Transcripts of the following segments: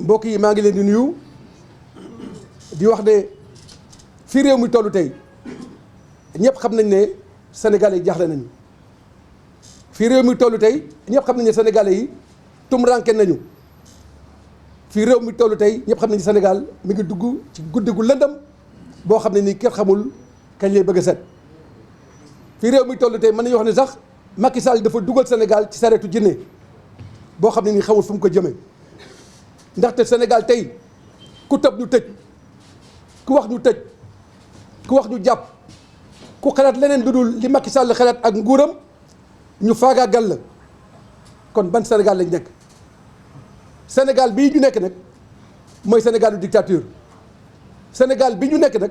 mbokk yi maa ngi leen di nuyu di wax ne fii réew mi tollu tey ñëpp xam nañ ne sénégalais yi jaaxle nañu fii réew mi tollu tey ñëpp xam nañ ne sénégalais yi tumranke nañu fii réew mi tollu tey ñëpp xam nañ ne Sénégal mi ngi dugg ci guddi gu lëndëm boo xam ne nii kenn xamul kañ lay bëgg a set fii réew mi tollu tey mën nañu wax ne sax Macky Sall dafa dugal Sénégal ci sareetu jinne boo xam ne nii xamul fu mu ko jëmee ndaxte Sénégal tey ku tëb ñu tëj ku wax ñu tëj ku wax ñu jàpp ku xalaat leneen lu dul li Macky Sall xalaat ak nguuram ñu faagaagal la kon ban Sénégal lañ nekk Sénégal bii ñu nekk nag mooy Sénégalu dictature Sénégal bi ñu nekk nag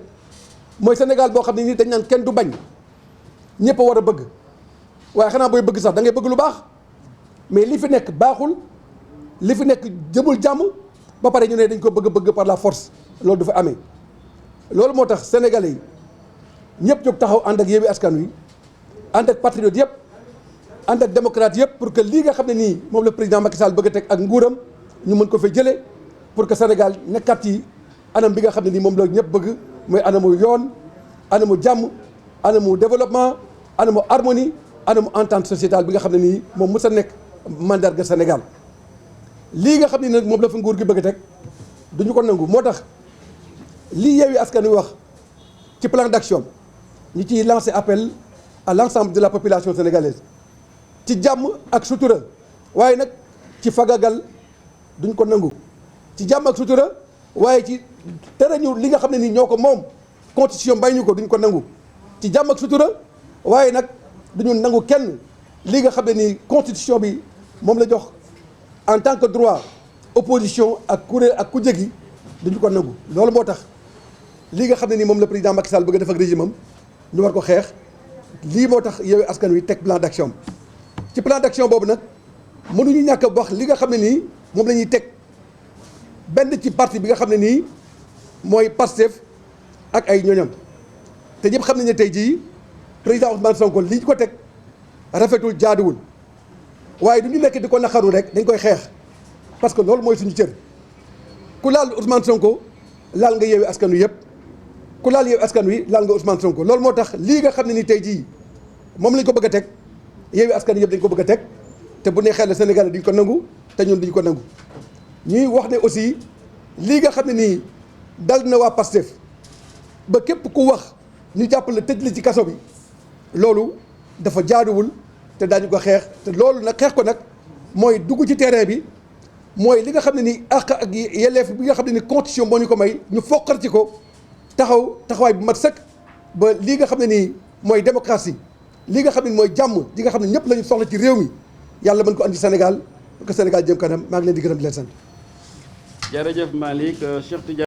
mooy Sénégal boo xam ne nii dañ naan kenn du bañ ñëpp a war a bëgg waaye xanaa booy bëgg sax da ngay bëgg lu baax mais li fi nekk baaxul li fi nekk jëmul jàmm ba pare ñu ne dañ ko bëgg par la force loolu du fa amee loolu moo tax sénégalais yi ñëpp jóg taxaw ànd ak Yewwi Askan Wi ànd ak patriote yëpp ànd ak démocrate yëpp pour que lii nga xam ne nii moom la président Macky Sall bëgg a teg ak nguuram ñu mën ko fa jëlee pour que Sénégal nekkat yi anam bi nga xam ne nii moom la ñëpp bëgg mooy anamu yoon anamu jàmm anamu développement anamu harmonie anamu entente sociétale bi nga xam ne nii moom mës a nekk mandarga Sénégal lii nga xam ne nag moom la fa nguur gi bëgg a teg duñu ko nangu moo tax lii Yewwi Askan Wi wax ci plan d'action ñu ciy lancé appel à l'ensemble de la population sénégalaise ci jàmm ak sutura waaye nag ci fagagal duñ ko nangu ci jàmm ak sutura waaye ci tere ñu li nga xam ne nii ñoo ko moom constitution bay ñu ko duñ ko nangu ci jàmm ak sutura waaye nag duñu nangu kenn li nga xam ne nii constitution bi moom la jox en tant que droit opposition ak kuréel ak kujje gi duñu ko nangu loolu moo tax lii nga xam ne nii moom la président Macky Sall bëgg a def ak régime am ñu war ko xeex lii moo tax Yewwi Askan Wi teg plan d'action ci plan d'action boobu nag mënuñu ñàkk a wax li nga xam ne nii moom la ñuy teg benn ci parti bi nga xam ne nii mooy Pastef ak ay ñoñam te ñëpp xam nañ ne tey jii président Ousmane Sonko li ñu ko teg rafetul jaaduwul waaye du ñu nekk di ko naqaru rek dañ koy xeex parce que loolu mooy suñu cër ku laal Ousmane Sonko laal nga Yewwi Askan Wi yëpp ku laal Yewwi Askan Wi laal nga Ousmane Sonko loolu moo tax lii nga xam ne ni tey jii moom lañ ko bëgg a teg Yewwi Askan Wi yëpp dañ ko bëgg a teg te bu neexee la Sénégal duñ ko nangu te ñun duñ ko nangu ñuy wax ne aussi lii nga xam ne nii dal na waa Pastef ba képp ku wax ñu jàpp la tëj la ci kaso bi loolu dafa jaaduwul te daañu ko xeex te loolu nag xeex ko nag mooy dugg ci terrain bi mooy li nga xam ne nii àq ak yelleef bi nga xam ne ni constitution moo ñu ko may ñu foqar ci ko taxawaay bu mat sëkk ba lii nga xam ne nii mooy démocratie lii nga xam ne mooy jàmm ji nga xam ne ñëpp la ñu soxla ci réew mi yàlla mën ko andi Sénégal pour que Sénégal jëm kanam maa ngi leen di gërëm di leen sant. jërëjëf Malick Cheikh Tidiane